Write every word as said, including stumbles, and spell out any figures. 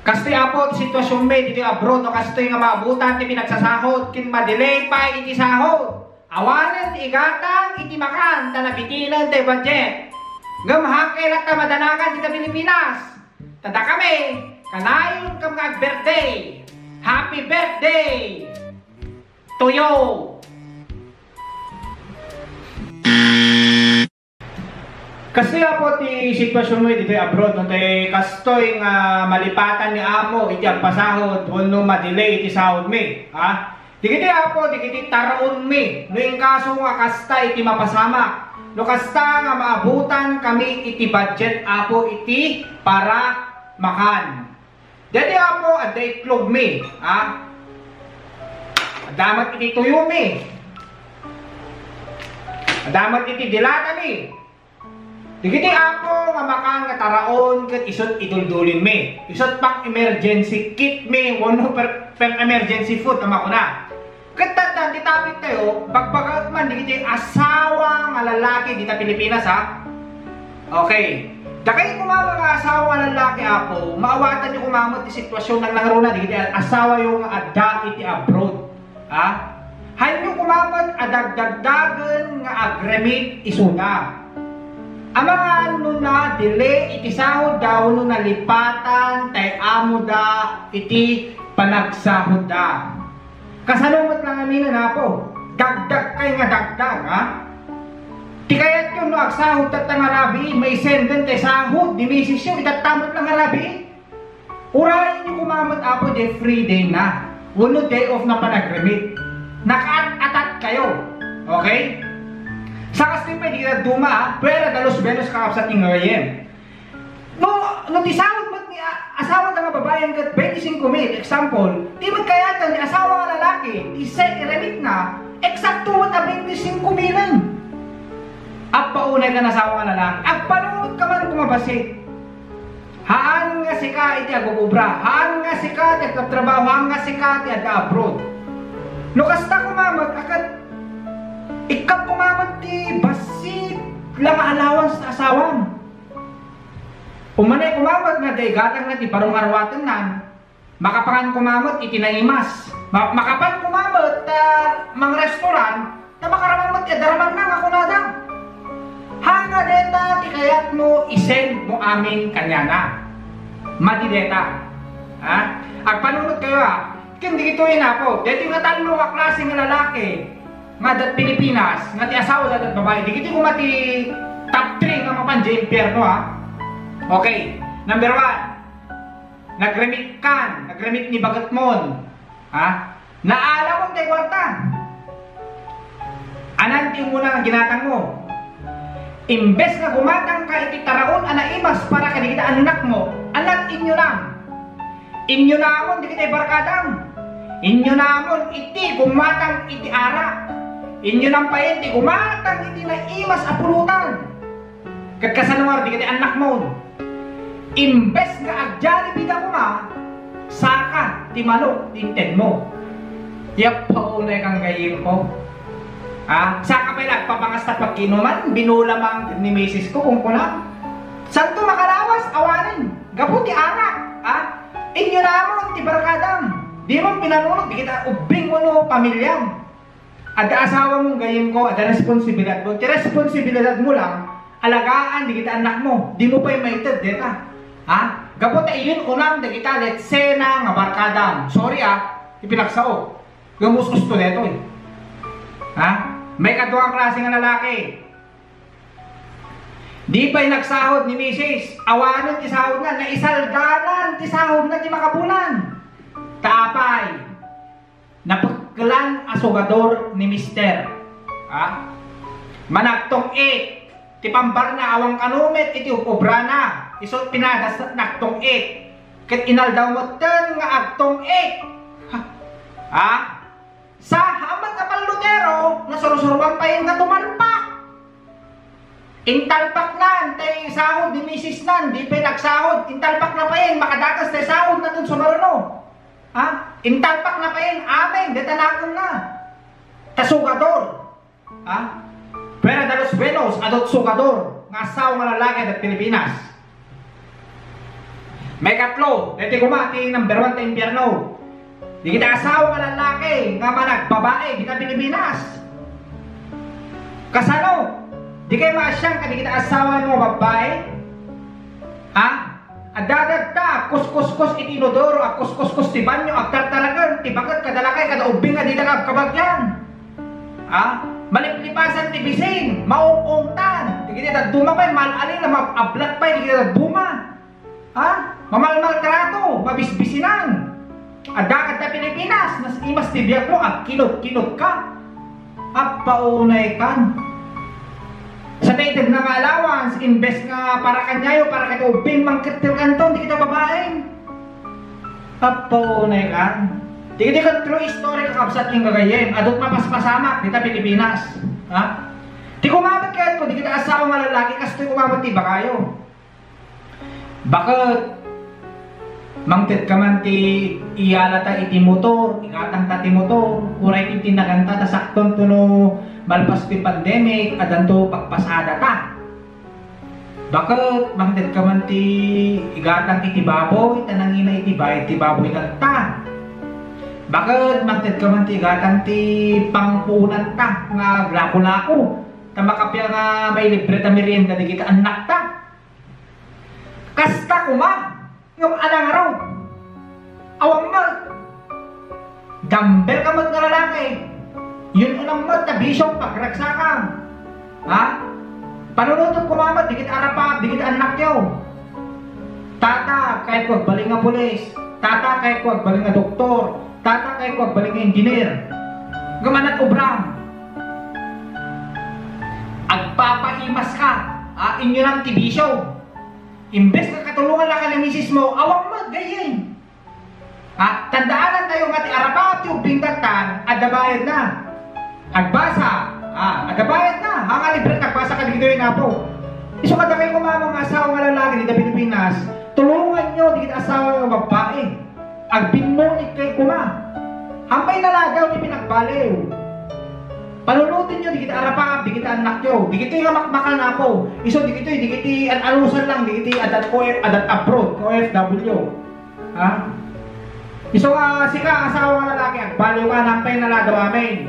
Kastoy, Apo, ti situasionmi ditoy abroad, no kastoy nga maabutan ti pinagsasahod ken madelay pay iti sahod. Awanen ti igatang iti makan ta nabitinen ti budget. Ngem haankayo latta madanagan dita Pilipinas. Ta dakami, kanayon kam nga ag-birthday. Happy birthday to you! Kastoy, Apo, ti situasionmi ditoy abroad, no, tay kastoy nga malipatan ni Amo iti agpasahod wenno madelay iti sahod mi, ha? Dagiti, Apo, dagiti taraonmi, no inkaso nga kasta iti mapasamak, no kasta nga maabutan kami iti budget, Apo, iti para makan. Daydi, Apo, adda itlogmi, ha? Adda met iti tuyomi. Adda met iti dilatami. Dagiti, Apo, nga makan nga taraon ket isut' iduldulinmi. Isut' pang-emergency kitmi wenno per-, pang-emergency food a makuna. Ket tattan ti topic tayo, bagbagaek man dagiti asawa nga lalaki dita Pilipinas, ha? Okay. Dakayo koma nga asawa nga lalaki, Apo, maawatanyo koma met ti situasion nangnangruna dagiti asawayo nga adda iti abroad. Ha? Haanyo koma met a dagdagdagen nga agremit isuna. Amangan no na-delay iti sahodda wenno nalipatan tay amoda iti panagsahodda. Kasano met la ngaminen, Apo? Dagdagkay nga dagdag, ha? Ti kayatyo no agsahod tatta nga rabii, maisenden tay sahod ni misisyo, itatta met la nga rabii? Urayenyo koma met, Apo, diay free day na. Wenno day off na panagremit. Nakaat-atatkayo. Okay? Sa kastoy pay, di dadduma, ha? Fuera de los buenos, kakabsat, nga gayyem. No, no ti sahod met ni a-, asawa ta nga babaen ket twenty-five mil, example, ti met kayatan ni asawa nga lalaki, ti se-, iremitna, eksakto met a twenty-five milen. Appaunay kan asawa nga lalaki, agpanunot ka man koma bassit. Haan nga sika iti agub-ubra, haan nga sika ti agtatrabaho, haan nga sika ti adda abroad. No kasta koma met, a ket ikkap koma met ti bassit la nga allowance ta asawam. Umanay koma met nga adda igatangna ti baro nga ruatennan, makapangan koma met iti naimas. Ma-, makapan koma met ta mangrestaurant, ta makaraman met ti adda ramanna nga kunada. Haan nga deta ti kayatmo isend mo amin kaniana. Madi deta. Ha? Agpanunotkayo, ha? Ken dagitoy, Apo, daytoy nga tallo nga klase nga lalaki nga adda Pilipinas, nga ti asawada adda babai. Dagitoy koma ti top three nga mapan diay impierno, ha? Okay. Number one, nagremit kan, nagremit ni bagetmon. Ha? Naalamon tay kuarta. Anan ti umuna nga ginatangmo. Imbes nga gumatangka iti taraon a naimas para kadagiti annakmo, anan inyunam. Inyunamon dagiti barkadam. Inyunamon iti gumatang iti arak. Inyunam pay iti gumatang iti naimas a pulotan. Ket kasano ngarud dagiti annakmo? Imbes nga ag-Jollibee da koma, saka ti manok ti intedmo. Yappaunay kan gayyemko. Ha? Saka pay nagpapangas ta pagkinuman, binula man ni misis ko, kunkuna. Santo makalawas, awanen. Gapu ti arak, ha? Inyunamon ti barkadam. Dimon pinanunot dagiti ubbing wenno pamiliam. Adda asawamo gayyemko, adda responsibilidadmo. Ti responsibilidadmo lang, alagaan dagiti annakmo. Dimo pay maited deta. Ha? Gapu ta iyun-unam dagita letsena nga barkadam. Sorry, ah, ti pinagsao. Gamus usto detoy. Ha? Maikadua nga klase nga lalaki. Di pay nagsahod ni misis. Awanen ti sahodna. Naisaldanan ti sahodna ti makabulan. Ta apay? Napekkelan a sugador ni mister. Ha? Managtong-it. Ti pambarna awan kano met iti ub-ubrana. Isu ti pinadas nagtong-it. Ket inaldaw metten nga agtong-it. Ha? Ha? Sa, haan met a pallutero, nasursuruan pay nga tumalpak. Intalpaknan tay sahod ni misisnan, di pay nagsahod. Intalpakna pay, makadakas tay sahod na dun sumaruno. Ha? Intalpakna pay, amen, deta nakenna. Ta sugador. Ha? Fuera de los buenos, adda sugador nga asawa nga lalaki dita Pilipinas. Maikatlo, daytoy koma ti number one ta impierno. Dagiti asawa nga lalaki nga managbabae dita Pilipinas. Kasano? Dikay maasian kadagiti asawa nga babbai? Ha? Adda datta, agkuskuskos iti inodoro, agkuskuskos ti banyo, agtartaraken ti baket kada lakay, kada ubbing nga dida kabkabagian. Ha? Maliplipasan ti bisin, maung-ungtan. Dagiti dadduma pay, mal-alila, mab-ablat pay, dagiti dadduma. Ha? Mamalmaltrato, mabisbisinan. Adda ka ta Pilipinas, nas imas ti biagmo, agkinot-kinot ka. Appaunay kan. Sa daytag na nga allowance, imbes nga para kanyayo, para kay ubbing mangkettel kanton, dagiti babaeng. Appaunay kan. Dagiti ket true story, kakabsat, ken gagayyem. Adut mapaspasamak, dita Pilipinas. Ha? Ti kumapit kayat ko, dagiti asawa nga lalaki, kastoy kumapit ti ibagayo. Baket, mangted ka man ti iyalata iti motor, igatangta ti motor, uray ti tinaganta ta sakton to no malpas ti pandemic, adanto pagpasadata. Baket, mangted ka man ti igatang iti baboy, ta nangina iti bayad ti baboy tatta. Baket, mangted ka man ti igatang ti pangpuonanta nga lako-lako, ta makapia nga mailibre ta merienda dagiti annakta. Kasta koma, ngem anangarud. Awan met. Dumbbell ka met nga lalaki. Yun unam met ta bisyo pagragsakam. Ha? Panunutom koma met, dagiti arapa, dagiti annakyo. Tata, kayatko agbalin nga pulis. Tata, kayatko agbalin nga doktor. Tata, kayatko agbalin nga engineer. Ngem anat obram. Agpapaimas ka. Ha? Inyunam ti bisyo. Imbes nga katulongan la ka ni misis mo, awan met, gayyem. Ha? Tandaanan tayo nga ti arapa ti ubbing tattan, adda bayad na. Agbasa, ah, adda bayad na. Nga libre tagbasa kadagitoy nga apo. Isu kadakayo koma nga asawa nga lalaki dita Pilipinas, tulungan nyo dagiti asawa nga babbai. Agbinnungit kayo koma. Hampay naladaw ti pinagbaliw. Panunoten nyo dagiti arapa, dagiti annakyo. Dagitoy nga makmakan, apo. Isu dagitoy, dagiti an-alusan lang, dagiti adat O F, adat abroad, O F W. Ha? Isu nga sika, asawa nga lalaki, agbaliw ka, hampay naladaw amin.